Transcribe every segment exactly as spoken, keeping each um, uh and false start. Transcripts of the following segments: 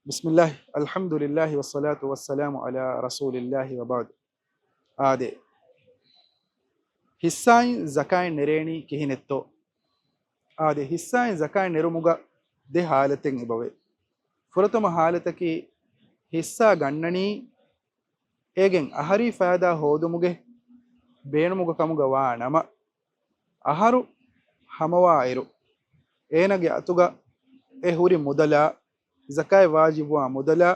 بسم الله، الحمد لله، والصلاة والسلام على رسول الله، وبعد. އާދެ، ހިއްސާއިން ޒަކާތް ނެރޭނީ ކިހިނެއްތޯ؟ އާދެ، ހިއްސާއިން ޒަކާތް ނެރުމުގަ ދެ ހާލަތެއް އެބަވޭ. ފުރަތަމަ ހާލަތަކީ، ހިއްސާ ގަންނަނީ އޭގެން އަހަރީ ފައިދާ ހޯދުމުގެ ބޭނުމުގަ ކަމުގަ ވާ ނަމަ، އަހަރު ހަމަވާއިރު، އޭނަގެ އަތުގަ އެ ހުރި މުދަލާ، ޒަކާތް ވާޖިބުވާ މުދަލާ،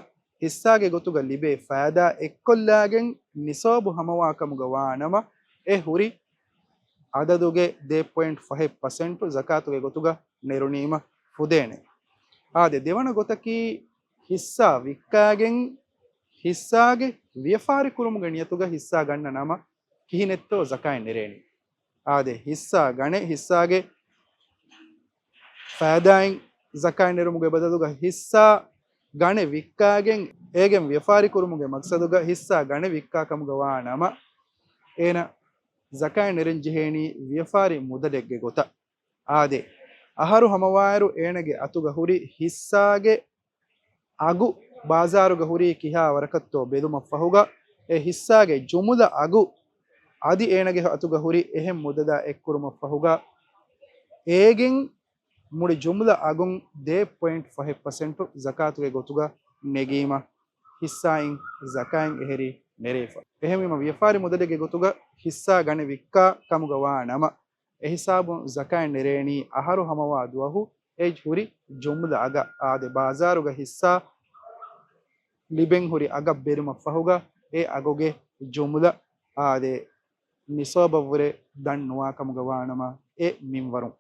ހިއްސާގެ ގޮތުގަ ލިބޭ ފައިދާ އެއްކޮށްލާގެން ނިސާބު ހަމަވާ ކަމުގަ ވާ ނަމަ، އެ ހުރި އަދަދުގެ ދޭއް ޕޮއިންޓް ފަހެއް ޕަސެންޓު ޒަކާތުގެ ގޮތުގަ ނެރުނީމަ ފުދޭނެ. އާދެ، ދެވަނަ ގޮތަކީ، ހިއްސާ ވިއްކާގެން ހިއްސާގެ ވިޔަފާރި ކުރުމުގެ ނިޔަތުގަ ހިއްސާ ގަންނަ ނަމަ ކިހިނެއްތޯ ޒަކާތް ނެރޭނީ. އާދެ، ހިއްސާ ގަނެ، ހިއްސާގެ ފައިދާއިން ޒަކާތް ނެރުމުގެ ބަދަލުގަ ހިއްސާ ގަނެ ވިއްކާގެން އޭގެން ވިޔަފާރި ކުރުމުގެ މަގްސަދުގަ ހިއްސާ ގަނެ ވިއްކާ ކަމުގަ ވާ ނަމަ، އޭނަ ޒަކާތް ނެރެން ޖެހޭނީ ވިޔަފާރި މުދަލެއްގެ ގޮތަށް. އާދެ، އަހަރު ހަމަވާއިރު އޭނަގެ އަތުގަ ހުރި ހިއްސާގެ އަގު ބާޒާރުގަ ހުރީ ކިހާ ވަރަކަށްތޯ ބެލުމަށްފަހުގަ، އެ ހިއްސާގެ ޖުމުލަ އަގު އަދި އޭނަގެ އަތުގަ ހުރި އެހެން މުދަލާ އެއްކުރުމަށްފަހުގަ، އޭގެން މުޅި ޖުމުލަ އަގުން ދޭއް ޕޮއިންޓް ފަހެއް ޕަސެންޓު ޒަކާތުގެ ގޮތުގަ ނެގީމަ، ހިއްސާއިން ޒަކާތް އެހެރީ ނެރެވިފަ. އެހެންވީމަ، ވިޔަފާރި މުދަލެއްގެ ގޮތުގަ ހިއްސާ ގަނެ ވިއްކާ ކަމުގަ ވާ ނަމަ، އެހިސާބުން ޒަކާތް ނެރޭނީ އަހަރު ހަމަވާ ދުވަހު އެ ހުރި ޖުމުލަ އަގަށް. އާދެ، ބާޒާރުގަ ހިއްސާ ލިބެން ހުރި އަގަށް ބެލުމަށްފަހުގަ، އެ އަގުގެ ޖުމުލަ އާދެ، ނިސާބަށްވުރެ ދަން ނުވާ ކަމުގަ ވާނަމަ، އެ މިންވަރުން.